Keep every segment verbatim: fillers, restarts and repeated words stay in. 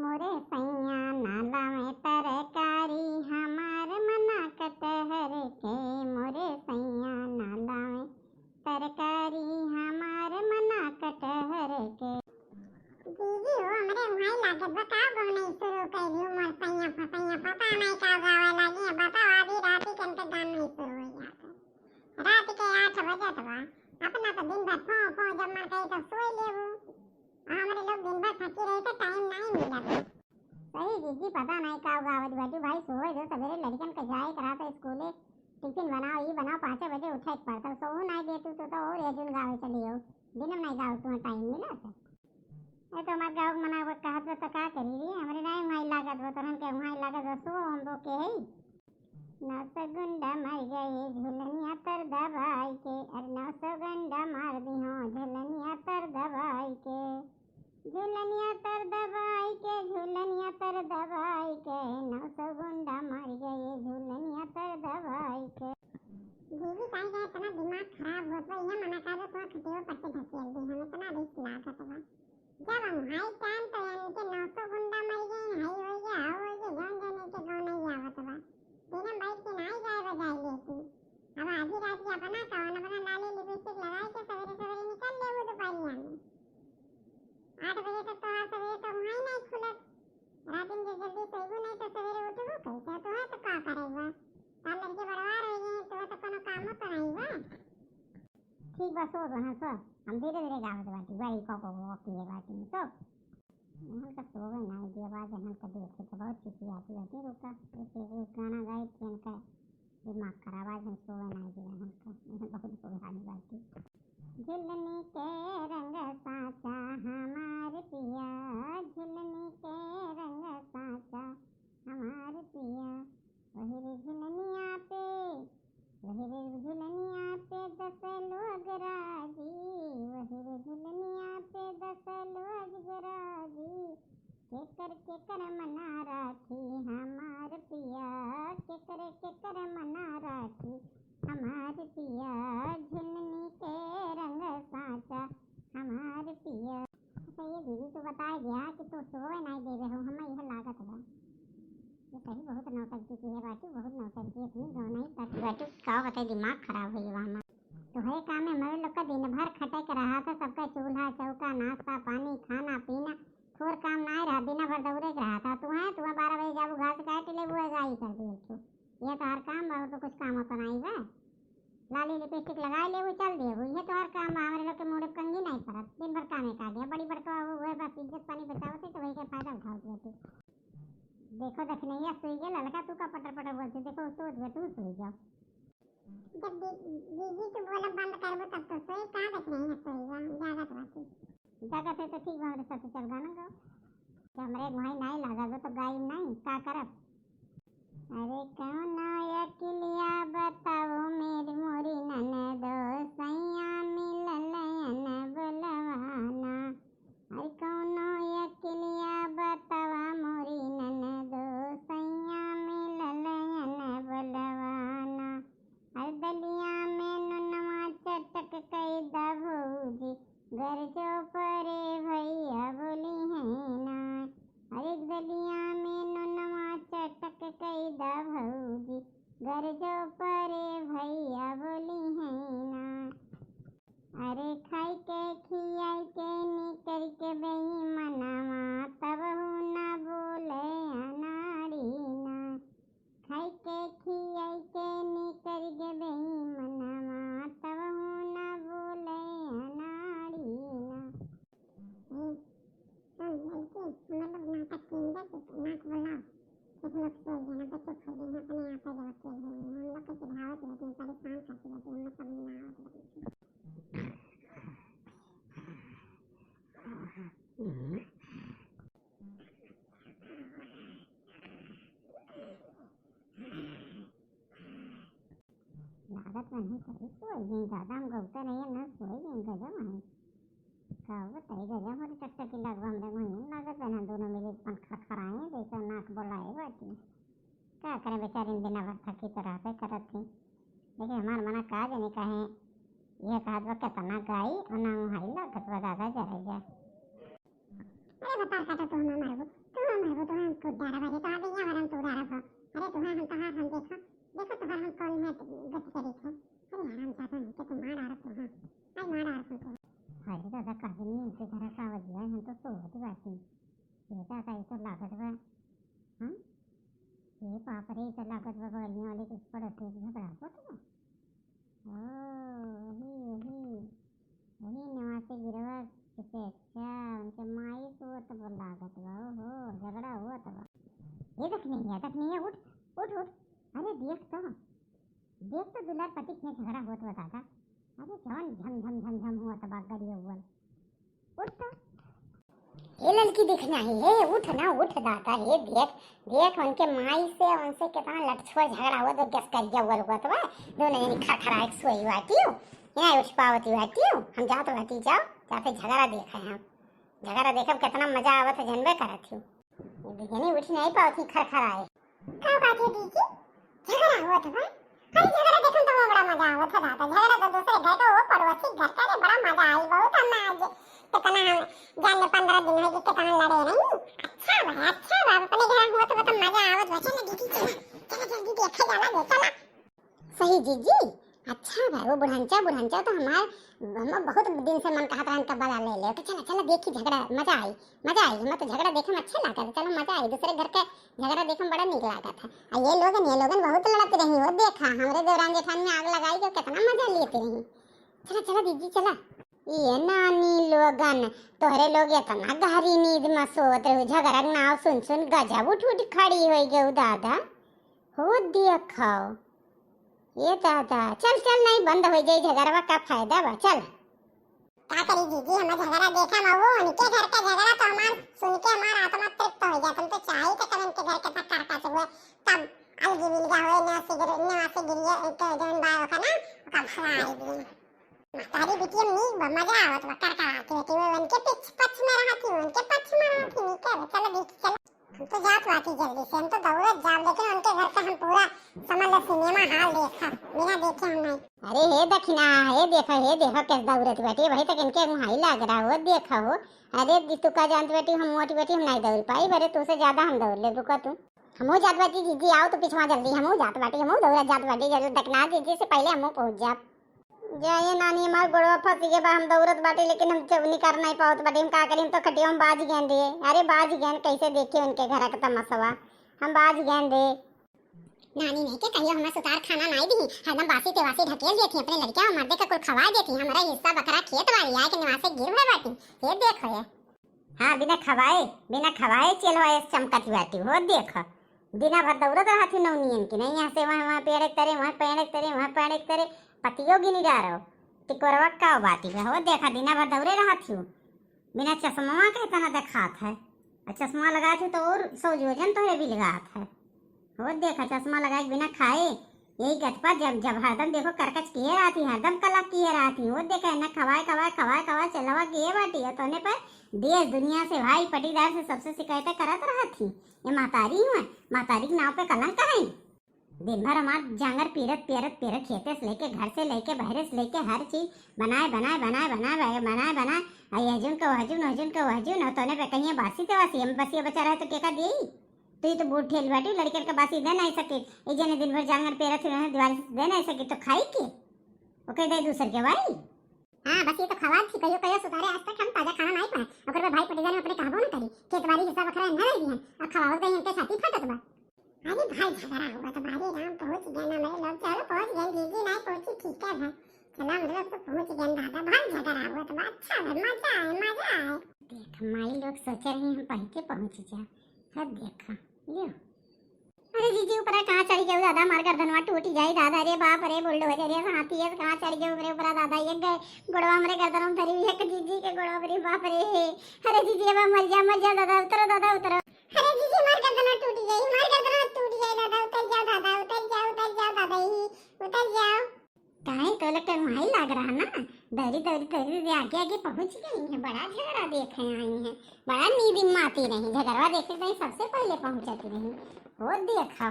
मोरे सैया ना लावे तरकारी, हमार मना कटहर के। मोरे सैया ना लावे तरकारी, हमार मना कटहर के। दीदी हो, हमरे वहीं लागत बा, का गवनई शुरू कइली हो मोर सैया फसैया, पता नहीं का गावे लागी है, बताओ, आधी राती के इनके गाना ही शुरू हो जाता। रात के आठ बजत बा, अपना तो दिन भर फों फों जब मन कही तब सोई लेबू। आ हमरे लोग दिन भर थकी रही तो टाइम नहीं मिलत। सही जीजी, पता नहीं का गावत बाटी भाई, सोए दो, सवेरे लड़कन के जाए के रहता स्कूले, टिफिन बनाओ, ई बनाओ, पाँचे बजे उठे के पड़ता, सोहू नहीं देतू तो, तो और एजुन गावे चली हो, दिन में नहीं गाओ, तुम्हें टाइम मिलत। ए तो हमार गाँव के मना कहत बा तो का करी रे, हमरे नहीं वहाँ लागत बा, तोहन के वहाँ लागत बा, सो हम लोग के है। नौ सौ गुंडा मर गए झुलनिया तर दबाई के, अरे नौ सौ गुंडा मार दी हो झुलनिया तर दबाई के। झुलनिया तर दबाई के, झुलनिया तर दबाई के, नौ सौ गुंडा मर गए झुलनिया तर दबाई के। दीदी, काहे का इतना दिमाग खराब होत बा? इहे मना कर दो, तो खटियो पर से ढकेल दी, हम इतना रिस्क लागत बा। जब हम हाई टाइम तो इनके नौ सौ गुंडा मर गए, हाई हो गया, हाउ हो गया, जौन जौन इनके गाँव नहीं आवत बा। दिन में बैठ के नाई गाय बजाई लेती। अब आधी रात के अपना कवन, अपना लाली लिपस्टिक लगाए के सवेरे सवेरे निकल लेबू दोपहरिया में। आठ बजे तक तो, आठ बजे तक वहीं नहीं खुलत। रात में जब जल्दी सोइबू नहीं तो सवेरे उठबू कैसे? तो है तो का करेगा? तार लड़के बड़वार हो गए, तो है तो कोनो कामो तो नहीं बा। ठीक बा, सो बहन, सो। हम धीरे धीरे गावत बाटी, बड़ी को को को किए बाटी, सो। इनका सोवे नाई दिया बा, जहन का देखे तो बहुत चिचियाती बाटी, रुका, एक, एक, एक गाना गाई, इनका दिमाग खराब, आज हम सोवे नाई दिया इनका, इन्हें बहुत बुढ़ानी बाटी। झुलनी के रंग साचा हमार पिया, झुलनी के रंग साचा हमार पिया, वही रे झुलनिया पे, वही रे झुलनिया पे दस लोग राजी, वही रे झुलनिया पे दस लोग राजी। केकर केकर मना राखी हमार पिया, केकर केकर मना राखी हमार पिया, झुलनी के रंग साचा हमार पिया। अच्छा ये दीदी, तू बताए दिया कि तू सोवे नाई देवे हो, हमें यह लागत बा। ये सही बहुत नौटंकी की है बाटी, बहुत नौटंकी अपनी गौनाई करती बाटी। का बताए, दिमाग खराब हो गया हमार। तोहरे काम में हमारे लोग का दिन भर खटे के रहा था, सबका चूल्हा चौका, नाश्ता पानी, खाना पीना, थोर काम नाई रहा, दिन भर दौड़े के रहा था। तू है, तू बारह बजे जाबू घास काट लेबू, गाई कर दे तू। ये तो हर काम बा, और तो कुछ काम होता नहीं बा। लाली लिपस्टिक लगाए लेबू, चल देबू, ये तो हर काम बा। हमारे लोग के मुड़े कंगी नहीं पड़त, दिन भर कामे काटे, बड़ी बड़का वो है, बस इज्जत पानी बचावत है तो वही का फायदा उठावत है तू। देखो दखनैया सोई गया, ललका तू का पटर पटर बोलते, देखो सोच गया, तू सोई जाओ। जब दी-, दीदी तू बोलब बंद करबो तब तो सोई, कहाँ दखनैया सोई गया, जागत बाटी। जागत है तो ठीक बा, हमरे साथे चल गाना गाओ। कि हमरे भाई नाई लागल बा तो गाई नाई, का करब? अरे कौनो अकिलिया बताओ मेरी मोरी ननदो, सैया मिलल अन बोलवाना। अरे कौनो अकिलिया बतावा मोरी ननदो, सैया मिलल अन बोलवाना। अरे दलिया में नुनवा चटक कई दा भौजी, गरजो परे भैया बोली है ना। अरे दलिया में नुनवा चटक कई दा भौजी, गरजो परे भैया बोली है ना। अरे खाई के खियाई के निकल के बेईमनवा, तब हूँ ना बोले अनाड़ी ना। खाई के खियाई के निकल के बेईमनवा, तब हूँ ना बोले अनाड़ी ना। ए, सुन, लड़की, मतलब नाटक के अंदर से नाक बोलाओ। एक लोग सो गए ना, तो चुप हो गए, अपने आप आ जाओ, खेल रहे हैं। हम लोग के चिढ़ावत रहते हैं, परेशान करते रहते हैं, मतलब ना आवत रहते हैं। लागत नहीं सही सोई गई दादा, हम गौते नहीं है ना सोई गई, गजब है। का बताई गजब, हमारी टकटकी लगवा हमरे वहीं लागत बना, दोनों मिले अपन खरखराए जैसे नाक बोलाए बाटी। का करें बेचारी, बिना भर थकी तो रहबे करत थी, लेकिन हमार मना का जाने कहे, यह कहत बा कितना गाई और ना उहाई लागत बा दादा जरे जा। अरे बतार काटा, तू हमें मारबो, तू हमें तो हम कूद डारब, अरे तो आ गई हमार हम तो डारब। अरे तुहार हम, तोहार हम देखा, देखो तोहार हम कॉल में गति करी थे। अरे हराम जादा नहीं के तू मार डारब तुहार। अरे मार डारब हम तो। अरे दादा, कहे नहीं इनके घर का आवाज है, हम तो सोवत बाटी। ये दादा, ये तो लागत बा। हाँ? ये बाप रे, ये तो लागत बा बगलिया वाले के पड़ोसी के झगड़ा होत बा। ओ, वही, वही, वही निवासी गिरवा के से अच्छा, उनके माई सोवत बा लागत बा। ओहो, झगड़ा होत बा। ये देख नहीं है, देख नहीं है, उठ, उठ, उठ। अरे देख तो, देख तो दुलार पति के झगड़ा होत बा दादा। अरे जौन झम झम झम झम होत बा गरियौवन। उठ तो। हे ललकी, देख ना, हे, हे, उठ ना, उठ दादा, हे देख, देख उनके माई से, उनसे कितना लटछुआ झगड़ा होत बा, गैस गरियौवन होत बा। दोनों जनी खरखराए के सोई बाटियो, यहाँ उठ पावत बाटियो। हम जात बाटी, जाओ, जाके झगड़ा देखे हम। झगड़ा देखे में कितना मजा आवत है, जनबे करत हो। ये दुजनी उठ नहीं पावत ही खरखराए। का बात है दीदी? झगड़ा होत बा? अरे झगड़ा देखम तो बड़ा मजा आवत है दादा। झगड़ा तो दूसरे घर का, वो पड़ोसी घर का, अरे बड़ा मजा आई बहुत। हम आज कितना, हम जान ले, पन्द्रह दिन हो गए, कितना लड़े नहीं। अच्छा बा, अच्छा बा, अपने घर होत बा तो मजा आवत बा। चलो दीदी, चला, चला जल्दी देखे जाला, ले चला। सही जीजी, अच्छा बा, वो बुढ़ंचा, बुढ़ंचा तो हमार, हम बहुत दिन से मन कहत रहन कब बजा ले ले। तो चला, चला देखी झगड़ा, मजा आई, मजा आई। हमें तो झगड़ा देखे में अच्छा लागत, चलो मजा आई। दूसरे घर के झगड़ा देखे में बड़ा नीक लागत है। आ ये लोगन, ये लोगन बहुत लड़त रही, वो देखा हमरे देवरान जेठान में आग लगाई के कितना मजा लेते रही। चला, चला दीदी, चला। ये नानी लोगन, तोहरे लोग इतना गहरी नींद में सोवत रहू, झगड़ा के नाव सुन सुन गजब उठ उठ खड़ी होई गऊ दादा। हो देखो, ये दादा, चल चल, नहीं बंद हो जाई झगड़वा, का फायदा बा, चल। का करी जीजी, हम झगड़ा देखा में वो उनके घर का झगड़ा तो हमार सुन के हमार आत्मा तृप्त हो जात। हम तो चाही कि तब इनके घर के पक्का से हुए, तब अलगी बिलगा हुए, निवासी गिर-, निवासी गिरिया के जौन बा ओका ना, ओका भगाई दी। तारी बिटिया में नीक बा, मजा आवत बा, करकरात बेटी वो उनके पक्ष, पक्ष में रहती, उनके पक्ष में रहती, नीक है, चलो बेटी चलो। हम तो जात बाटी जल्दी से, हम तो दौड़त जाब, लेकिन उनके घर का हम पूरा समझ लो सिनेमा हॉल देखा, बिना देखे हम नहीं। अरे हे दखिना, हे देखा, हे देखा कैसे दौड़त बाटी, वही तक इनके मुहाई लाग रहा हो, देखा हो। अरे दी तू का जानत बाटी, हम मोटी बाटी, हम नहीं दौड़ पाई, अरे तू से ज्यादा हम दौड़ ले, रुका तू। हमहू जात बाटी जीजी, आओ तो पिछवा जल्दी, हमहू जात बाटी, हमहू दौड़त जात बाटी, जल्दी दखिना जीजी से पहले हमहू पहुँच जाब। जाए नानी, हमार गोड़वा फंसी के बा, हम दौड़त बाटी, लेकिन हम चवनी कर नहीं पावत बाटी, हम का करी, हम तो खटिया में बाज गए रे। अरे बाज गए, कैसे देखिए उनके घर का तमाशवा, हम बाज गए रे। नानी नहीं के कहियो हमें सुतार खाना नहीं दी, हरदम बासी तेवासी ढकेल देती, अपने लड़किया और मर्दे का कुल खवाए देती, हमारा हिस्सा बखरा खेत बाड़ी आए के निवासे गिर हुए बाटी, ये देखो ये। हाँ, बिना खवाए, बिना खवाए चेलवा ऐसे चमकत बाटी हो, देख। दिना भर दौड़त रहत ही नौनियन की, नहीं यहाँ से वहाँ, वहाँ पेड़ एक तरे, वहाँ पेड़ एक तरे, वहाँ पेड़ एक तरे, पतियो गिनी डारो। टिकोरवा का बाटी बा हो, देखा दिना भर दौड़े रहत ही। बिना चश्मा के इतना देखात है। आ चश्मा लगात ही तो और सौ जोजन तोहरे भी लगात है। हो देखा, चश्मा लगाए के बिना खाए, यही गत पर जब, जब हरदम देखो करकच किए रहती, हरदम कला किए रहती। वो देखा है ना, खवाए, खवाए, खवाए, खवाए, चलवा किए बाटी है, तोने पर देश दुनिया से, भाई पटीदार से, सबसे शिकायतें करत रहती। ये महतारी हुए, महतारी के नाव पे कलंक है। दिन भर हमार जांगर पीरत, पीरत, पीरत, खेते से लेके, घर से लेके, बहरे से लेके, हर चीज बनाए, बनाए, बनाए, बनाए, बनाए, बनाए, आ ये हजून का हजून, हजून का हजून, और तोने पे कहिए बासी तेवासी, हम बसिया बचा रहे तो केका देई? तू ही तो बूढ़ ठेल बाटी, लड़कन के बासी दे नहीं सके। एक जने दिन भर जांगर पेरत रहे, दिवाली से दे नहीं सके, तो खाई के? ओके दे दूसर के भाई। हाँ, बस ये तो खवात थी, कहियो, कहियो सुतारे, आज तक हम ताजा खाना नहीं पाए। ओकर बाद भाई पटीदार में अपने कहबो न करी, खेत बाड़ी हिस्सा बखरा न रह दिहन, अब खवावत गई इनके छाती फटत बा। अरे भाई झगड़ा हुआ तो बारे राम पहुँच गया ना मेरे लोग, चलो पहुँच गए, जीजी नहीं पहुँची, ठीक है भाई, चलो हम लोग तो पहुँच गए दादा, भाई झगड़ा हुआ तो बा, अच्छा है, मजा आए, मजा आए। देख माई लोग सोच रही हम पहके पहुँच जा, हद देखा, लियो। अरे जीजी, ऊपरा कहाँ चढ़ गयो दादा, हमार गर्दनवा टूटी जाई दादा। अरे बाप रे, बुलडोजर ये हाथी है, कहाँ चढ़ गयो ऊपरे, ऊपरा दादा, ये ग-, गोड़वा हमरे गर्दन में धरी हुई है, जीजी के गोड़वा, अरे बाप रे। अरे जीजी, अब मर जा, मर जा दादा, उतरो दादा, उतरो। अरे जीजी, हमार गर्दनवा टूटी जाई, हमार गर्दनवा टूटी जाई दादा, उतर जाओ दादा, उतर जाओ, उतर जाओ दादा, ई, उतर जाओ। काहे, तो लोग के वहीं लाग रहा ना, दौरी, दौरी, दौरी, दौरी आगे, आगे पहुँच गई हैं, बड़ा झगड़ा देखे आई हैं, बड़ा नींद में आती रही, झगड़वा देखे तो सबसे पहले पहुँचती रही। वो देखा,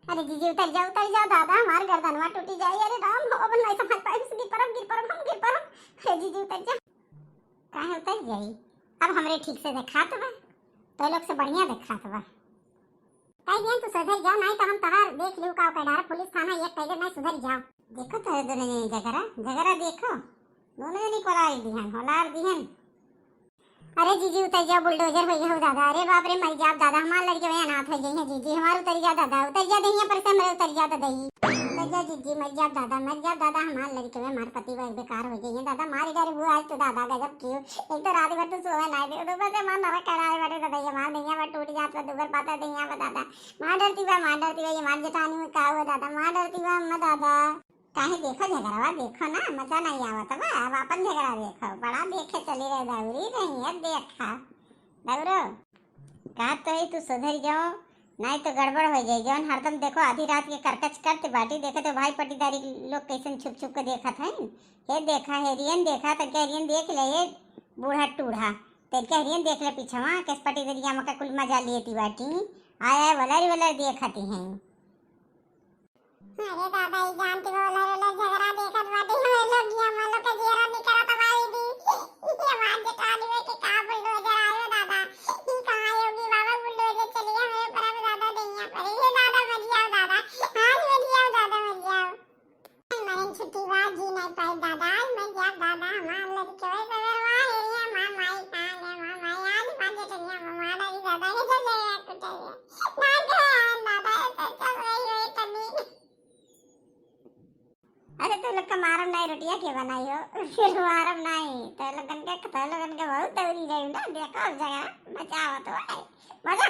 अरे जीजी उतर जाओ, उतर जाओ दादा, हमार गर्दनवा टूटी जाई, अरे राम हो, अब नहीं संभाल पाई, गिर परब, गिर परब, हम गिर परब, अरे जीजी उतर जाओ। काहे उतर जाई, अब हमरे ठीक से देखात बा। तो लोग से बढ़िया देखात बा। कह दिहन तू सुधर जाओ, नाहीं तो हम तहार देख लियो का कर डार पुलिस थाना एक कह दे, नाहीं सुधर जाओ। देखो तो दोनों जने झगड़ा, झगड़ा देखो, दोनों जने कोलार दिहन, होलार दिहन। अरे जीजी उतर जाओ, बुलडोजर होइ गए हो दादा। अरे बाप रे, मर जाब दादा, हमार लड़के वही अनाथ होइ गई है जीजी, हमार उतर जा दादा, उतर जा दहिया पर से हमरे, उतर जा दादा ही। उतर जा जीजी, मर जाब दादा, मर जाब दादा, हमार लड़के वही, हमार पति वही बेकार होइ गई है दादा, मार डर हुआ आज तो दादा, गजब की हो। एक तो रात भर तू सोवे ना दे, तो बस हमार नरक कड़ाए बड़े दादा, ये हमार दहिया पर टूट जात बा, दुबर पाता दहिया बा दादा, मार डरती बा, मार डरती बा, ये हमार जेठानी में का हुआ दादा, मार डरती बा अम्मा दादा। काहे देखो झगड़वा, देखो ना, मजा नहीं आवत बा। अब आपन झगड़ा देखो, बड़ा देखे चली रहे दौरी नहीं है, देखा दौरो। का तो है तू सुधर जाओ, नहीं तो गड़बड़ हो जाए। जौन हरदम देखो आधी रात के करकच करते बाटी, देखे तो भाई पटीदारी लोग कैसन छुप छुप के देखत है। हे देखा, हेरियन देखा, तनके हेरियन देख ले, ये बूढ़ा टूढ़ा, तनके हेरियन देख ले पीछवा, कैसे पटीदरिया में का कुल मजा लेती बाटी, आया वलर वलर देखती हैं। अरे दादा, ई जानती हो, लड़ लड़ झगड़ा देखत बाटी, हमें लोग ये हम लोग के जेरा निकलत हमारी दी। ये हमार जेठानी में के का बुलडोजर आयो दादा, ई कहाँ योगी बाबा बुलडोजर चलिए हमें पर अब दादा नहीं है, पर ये दादा मर जाओ दादा, आज मर जाओ दादा, मर जाओ। आज मरन छुट्टी बा, जी नहीं पाए दादा, आज मर जाओ दादा, हमार लड़के सवेरवा है, ये हमार माई कहाँ है, हमार माई आज हमार जेठनिया हमार दादा, ये चले कुटे, ना गए दादा, ऐसे चल रही है तनी। अरे तो लोग का मारम नहीं, रोटिया के बनाई हो? फिर मारम नहीं, तो लोगन के, तो लोगन के बहुत दौरी जाई ना, देखो अब जगह मजा आवत हो, मजा।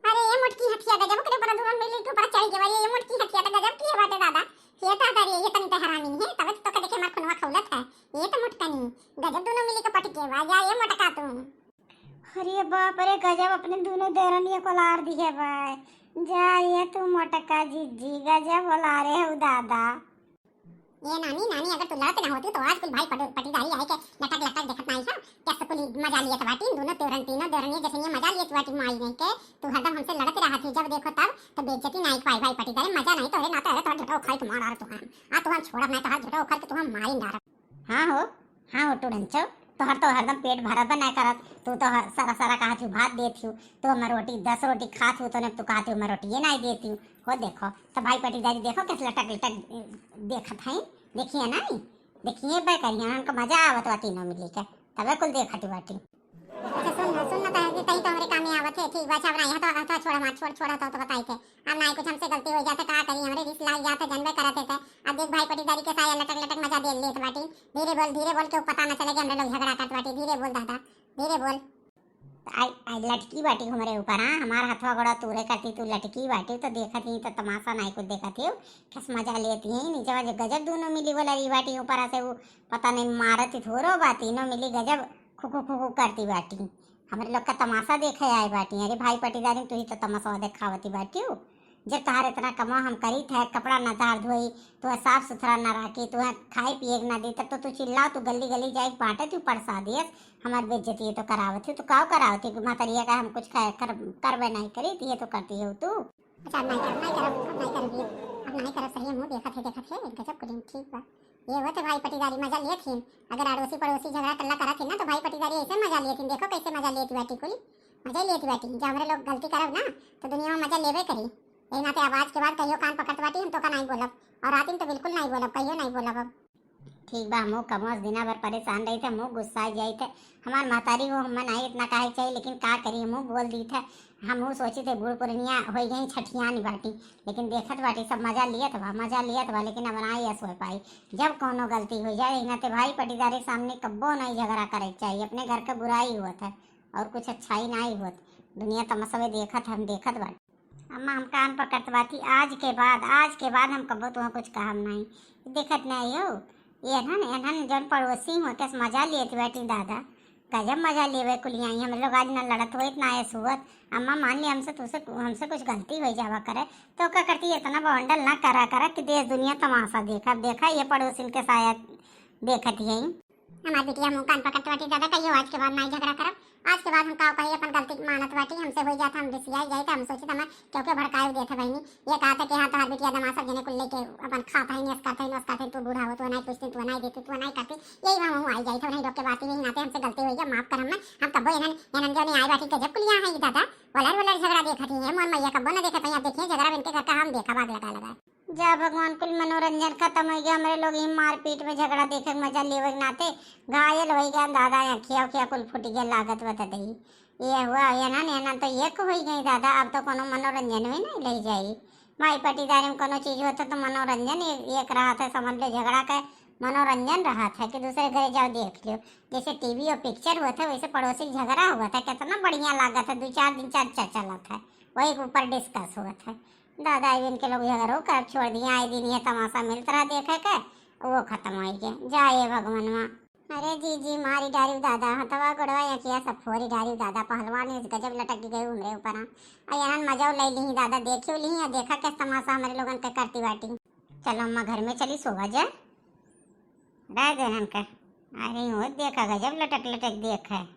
अरे ये मोटकी हथिया गजब करे, बड़ा दूरन मिली के ऊपर चढ़ के बारी, ये मोटकी हथिया तो गजब की है बाटे दादा। ये तो अगर ये, ये तनी तो हरामी है, तबे तो के देखे मार खुनवा खौलत है। ये तो मोटकनी, गजब दोनों मिली के पटके बा, या ये मोटका तू। अरे बाप रे, गजब अपने दोनों देरनिया को लार दिए बा। जा ये तू मोटका जीजी, गजब ओलारे हो दादा। ये नानी, नानी, अगर तू लड़त ना होती तो आज कुल भाई पट-, पटीदारी आए के लटक लटक देखत नाई है। कैसे कुल मजा लियत बाटी, दोनों देवरन, तीनों देवरनिया जैसे ये मजा लियत बाटी माई नहीं के। तू हरदम हमसे लड़त रहत ही, जब देखो तब तो बेइज्जती नाई पाई भाई पटीदारी, मजा नहीं तो रे ना तो रे तो झोटा उखाड़ के मार डार तू हम। आ तू हम छोड़ब नहीं तो हर झोटा उखाड़ के तू हम मारी डार। हाँ हो, हाँ हो टुड़ंचो, तोहर तो हरदम पेट भरबे ना करत, तू तो हर सारा सारा कहत हूँ भात देत हूँ, तू हमार रोटी दस रोटी खात हूँ, तो ने तू कहत हूँ हमार रोटिए नहीं देत हूँ। हो देखो, तो भाई पटीदारी देखो कैसे लटक लटक देखत हैं, देखिए नहीं, देखिए बे करिए, उनको मजा आवत बा तीनों मिली के, तबे कुल देखत बाटी। अच्छा सुन ना, सुन ना, तहे कि तही तो हमरे कामे आवत है। ठीक बा, अच्छा, अब ना, यहाँ तो, यहाँ तो छोड़, हमार छोड़, छोड़, तो, तो बताई थे। अब ना कुछ हमसे गलती हो जाते, का करी, हमरे रिस लाग जाते, जनबे करत है ते। अब देख भाई पटीदारी के साया लटक लटक मजा दे लेत बाटी। धीरे बोल, धीरे बोल, केहू पता ना चले कि हमरे लोग झगड़ा करत बाटी। धीरे बोल दादा, धीरे बोल। आई, आई लटकी बाटी हमरे ऊपर, हाँ, हमार हथवा गोड़ा तूरे करती, तू लटकी बाटी, तो देखत ही तो तमाशा नहीं कुछ देखत ही, कस मजा लेती है नीचे वाले गजब दोनों मिली बोला रही बाटी ऊपर से, वो पता नहीं मारत ही थोरो बा, तीनों मिली गजब खुखु खुखु करती बाटी। हमरे लोग का तमाशा देखे आए बाटी। अरे भाई पटीदारी, तू ही तो तमाशा देखावती बाटी हो। जब तहार इतना कमा हम करी थे, कपड़ा ना तहार धोई, तू साफ सुथरा ना राखी, तू खाए पिए के ना दी, तब तो तू चिल्लाओ, तू गली गली जाए बांटे, तू प्रसाद यस, हमार बेइज्जती तो करावत हो, तू काव करावत हो? महतरिया का हम कुछ कर, कर, करबे नहीं करी, तो ये तो करती हो तू। अच्छा, अब नहीं करब, नहीं करब, अब नहीं करब ये, अब नहीं करब, सही मुँह देखत है, देखत है, गजब कुलिन ठीक बा। ये होते भाई पटीदारी मजा लेत हिन, अगर अड़ोसी पड़ोसी झगड़ा टल्ला करत हिन ना, तो भाई पटीदारी ऐसे मजा लेत हिन, देखो कैसे मजा लेत बाटी कुल, मजा लेत बाटी। जब हमरे लोग गलती करब ना, तो दुनिया में मजा लेबे करी। यही नाते अब आज के बाद कहियो कान पकड़त बाटी, हम तो का नहीं बोलब, और रातिन तो बिल्कुल नहीं बोलब, कहियो नहीं बोलब अब। ठीक बा, हमहू कमोस दिना भर परेशान रही थे, हमहू गुस्सा जाई थे। हमार महतारी हो, हमें नहीं इतना कहे के चाहिए, लेकिन का करी, हमहू बोल दी थे। हमहू सोची थे बूढ़ पुरनिया हो गई, छठियानी बाटी, लेकिन देखत बाटी सब मजा लियत बा, मजा लियत बा, लेकिन अब ना यस हो पाई। जब कोनो गलती हो जाए, इनाते भाई पटीदारी के सामने कब्बो नहीं झगड़ा करे के चाहिए, अपने घर के बुराई होत है और कुछ अच्छाई नहीं होत। दुनिया तमाशा देखत, हम देखत बाटी। अम्मा, हम कान पकड़त बाटी, आज के बाद, आज के बाद हम कबो तुहाँ कुछ कहब नहीं। देखत नहीं हो, ये एनहन, एनहन जौन पड़ोसी हुआ, कैसे मजा लेत बाटी दादा, गजब मजा लेवे कुलियाई। हम लोग आज न लड़त होइत, ना ऐस हुअत। अम्मा, मान ली हमसे, तुझसे, हमसे कुछ गलती हो जावा करे, तो का करती, इतना बवंडल ना करा करा कि देश दुनिया तमाशा देखा। देखा, ये पड़ोसिन के साया देखत यही। हमार बिटिया मुँह कान पकड़त बाटी, दादा कहियो आज के बाद नाहीं झगड़ा करब। आज के बाद हम का कही, अपन गलती मानत बाटी, हमसे होइ जात, हम रिसियाई जाई त हम सोचित हमार केहू के भड़काए देत है बहिनी। ये कहत है कि हाँ तोहार बिटिया दमाद सब जने कुल लेके अपन खात है, नेस करत है, नोस करत है, तू बूढ़ा हो, तू नाहीं पूछती, तू नाहीं देती, तू नाहीं करती, यही हम आई जाई थे, नाहीं रोक के बात ही नहीं नाते हमसे गलती होइ गया, माफ करम ना। हम कब्बो एनन, एनन जो नहीं आए बाटी गजब कुलिया है दादा, वलर वलर झगड़ा देखत ही है, मोर मैया कब्बो ना देखत है, अब देखिए झगड़ा इनके घर का हम देखा बाग लगा लगा। जा भगवान, कुल मनोरंजन खत्म होइ गया। हमरे लोग ही मारपीट में झगड़ा देखे के मजा लेवे के नाते घायल होइ गया दादा, अखिया उखिया कुल फूट गया लागत बता दही। ये हुआ, ये ना, ये ना तो एक होइ गई दादा, अब तो कोनो मनोरंजन में नहीं ले जाई। माई पटीदारी में कोनो चीज होता तो मनोरंजन एक, एक रहा था, समझ लो झगड़ा का मनोरंजन रहा था कि दूसरे घरे जाओ देख लो। जैसे टीवी और पिक्चर हुआ था वैसे पड़ोसी झगड़ा हुआ था, कितना बढ़िया लागत है, दो चार दिन चर्चा चलत है, वही के ऊपर डिस्कस हुआ था। दादा, इनके लोग झगड़ो कर छोड़ दिया, आए दिन ये तमाशा मिलत रहा देखे के, वो खत्म होइ गए। जाए भगवान माँ। अरे जी जी, मारी डारी दादा, हथवा गोड़वा अखिया सब फोरी डारी दादा, पहलवान इस गजब लटक गए उमरे ऊपर। आ यहाँ मजा ले ली दादा, देखियो ली, आ देखा कैसे तमाशा हमरे लोगन के करती बाटी। चलो अम्मा, घर में चली, सोवा जा, रह दे इनका। अरे वो देखा गजब लटक लटक देख है।